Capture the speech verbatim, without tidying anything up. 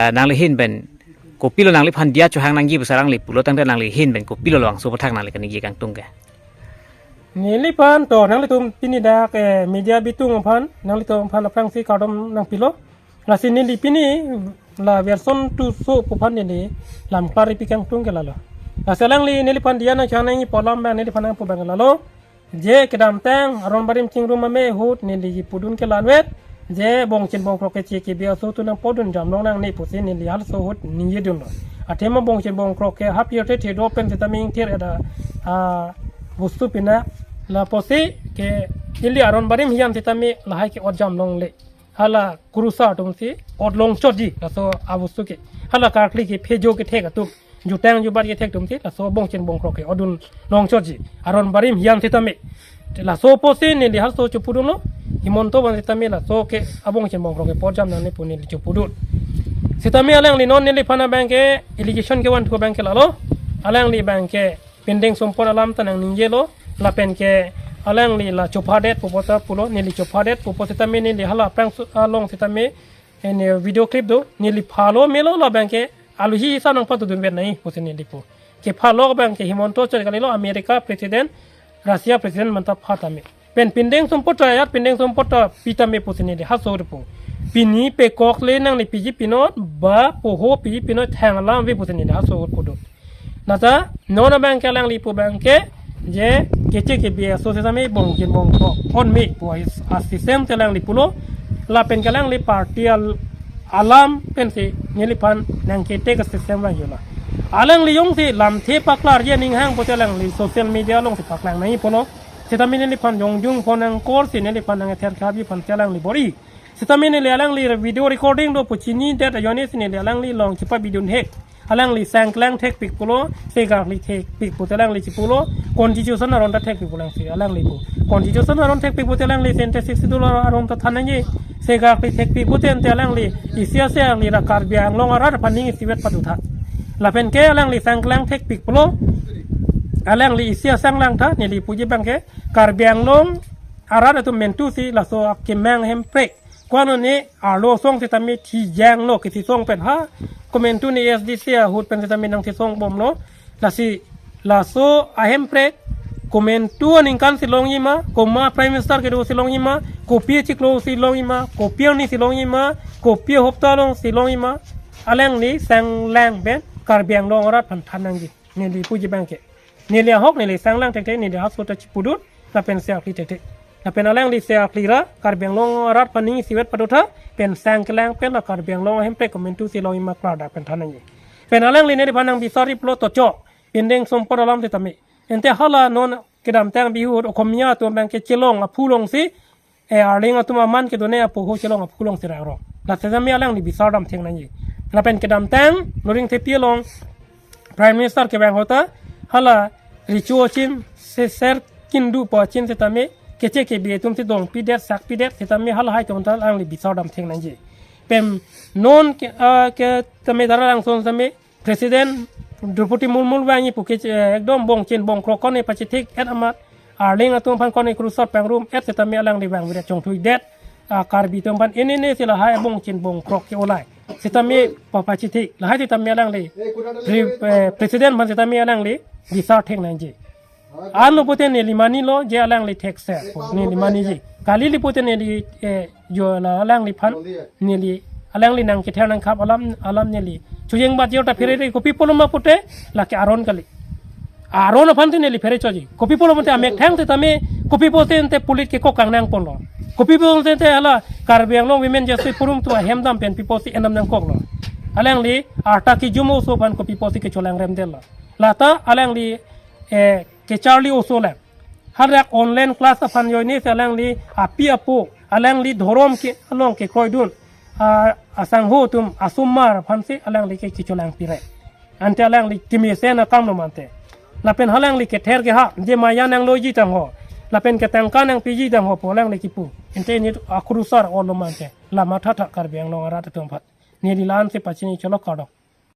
Ah, nangli ahin pen kopilo nangliphan diya chohang nangji pu sarang li pulo tangte nangli ahin pen kopilo labangso aputhak nangli kaningje kangtung ke? Neliphan to nanglitum pini dak, eh, media bitung aphan nanglitum aphan aphrangsi kardom nangpilo. Lasi neli pini la version two so pu aphan neli lam klarpi kangtung ke lalo. Lasi alangli neliphan diya nangchohang nangji pu alam abang neliphan nangpu abang lalo. Je kedamtang aron barim chingrum ame ahut neli pudun ke lalvet. Je bongchin bongkrok keche kebi aso atum nangpodun jam long nangne pusi neli halaso ahut ningjedunlo. Athema bongchin bongkrok ke hap yerte thedo pen seta mingthir ada, ah, bostu pina lapusi ke neli aron barim hiyan seta me lahai ke-ot jam longle. Hala kurusar atumsi ot longchotji laso abostu ke. Hala karkli kephejo kethek atum, jutang jubat kethek atumsi laso bongchin bongkrok ke otdun longchotji aron barim hiyan seta me. Laso pusi neli halaso chepudunlo, Himanta abang seta me laso ke abongchin bongkrok ke-ot jam nangne pu neli chepudun. Seta me alangli non neliphan abang ke allegation kevanthu abang ke lalo. Alangli abang ke pindeng sumpot alam ta nangningjelo, lapen ke alangli la chophadet pu apot ta pulo, neli chophadet pu apot seta me neli hala aphrang su-, along seta me, eh, ne video clip do, neli phalo melo labang ke aluhi sa nangpatudunvet nai pusi neli pu. Kephalo abang ke Himanta chot kalilo America president, Russia president manta pha tame. Pen pindeng sumpot ta ayat pindeng sumpot ta pi tame pusi neli halaso ahut pu. Pini pekok le nangli piji pinot ba poho piji pinot thang alam ave pusi neli halaso ahut pudun. Nata non abang ke alangli pu abang ke je keche kebi aso seta me bongchin bongkrok on me pu a-system te alangli pulo. Lapen ke alangli party al-, alam pensi neliphan nangkete ke system abang yola. Alangli jongsi lamthe paklarji aning hang pulote alangli social media alongsi paklang nangji pulo. Seta me neliphan jongjung phone nangkorsi neliphan nang-ether khabi aphan si alangli bor-i. Seta me neli alangli video recording do pu chinidet ajoinesi neli alangli along chepabidun he. Alangli sang kelang thekpik pulo, se karkli thekpik pulote alangli chepulo, constitution aron ta thekpik pu alangsi alangli pu. Constitution aron thekpik pulote alangli sente sixty dollar aron ta than nangji, se karkli thekpik pulote ante alangli isi ase alangli ra Karbi Anglong arat aphan ning isivet padu tha. Lapen ke alangli sang kelang thekpik pulo, alangli isi asang lang tha, neli puji abang ke Karbi Anglong arat atum mentusi laso akemang hemprek. Ko-an ne arlo asong seta me thijanglo kethesong pen ha. Komantu ne A S D C ahut pen seta me nangthesong bomlo. Lasi laso ahemprek komantu aningkan si longji ma, komat Prime Minister kedo si longji ma, kopi achiklo si longji ma, kopi arni si longji ma, kopi ahopta along si longji ma, alangli sang lang pen Karbi Anglong arat aphan than nangji. Neli puji abang ke. Neli ahok neli sang lang thekthe, neli halaso ta chepudun, lapen se karkli thekthe. Lapen alangli se karkli ra Karbi Anglong arat aphan ning isivet padu tha, pen sang kelang pen la Karbi Anglong ahemprek komantu si longji ma klardak pen than nangji. Pen alangli neliphan nangbisarji pulo to chok, pindeng sumpot alam seta me. Ante hala non kedamtang bihut Okhomia atum abang ke chelong aphu alongsi, eh, arleng atum aman kedo ne apoho chelong aphu alongsi ra ro. La seta me alangli bisar dam thek nangji. Lapen kedamtang Loringthepi along Prime Minister kevang ahut ta hala recho achin se ser kindu pu achin seta me keche kebi atumsi dongpidet sakpidet seta me halahai atum ta alangli bisar dam thek nangji. Pen non ke, ah, ke tame Taralangso seta me President Droupadi Murmu vangji pu ke, eh, ekdom bongchin bongkrok ko-an ne pachethik-et amat, arleng atum aphan ko-an ne kurusar pangrum-et seta me alangli vangvedet chongthuidet, ah, Karbi atum aphan inine si lahai bongchin bongkrok ke-olai seta me pa-, pachethik lahai seta me alangli pre-, eh, President aphan seta me alangli bisar thek nangji. Ano pulote neli manilo je alangli thekser pu, neli maniji. Kalilo pulote neli, eh, jo la alangliphan, neli, alangli nangkether nangkhap alam, alam neli chojeng bat jor ta pherere, kopi pulo ma pulote lake aron kali. Aron aphan si neli phere choji. Kopi pulo mate amethang seta me, kopi pulote ante pulit kekok kangnang ponlo. Kopi pulote ante hala Karbi Anglong Women Justice Forum atum ahem dam pen pi pusi enam nangkoklo. Alangli arta kejum oso aphan kopi pusi kecholang remdetlo. Lata alangli, eh, kecharli oso lang. Hadak online class aphan ajoinesi alangli api apo, alangli dhorom ke along kekroidun, ah, asangho atum asomar aphansi alangli ke kecholangpi re. Ante alangli kemesen akamlo mante. Lapen halangli kether keha, je maya nangloji tangho, lapen ketangka nangpiji tangho pu alangli kipu. Ante ne akurusar olo mante. La mathatha Karbi Anglong arat atum aphan. Neli la-ansi pachini cholo kardom.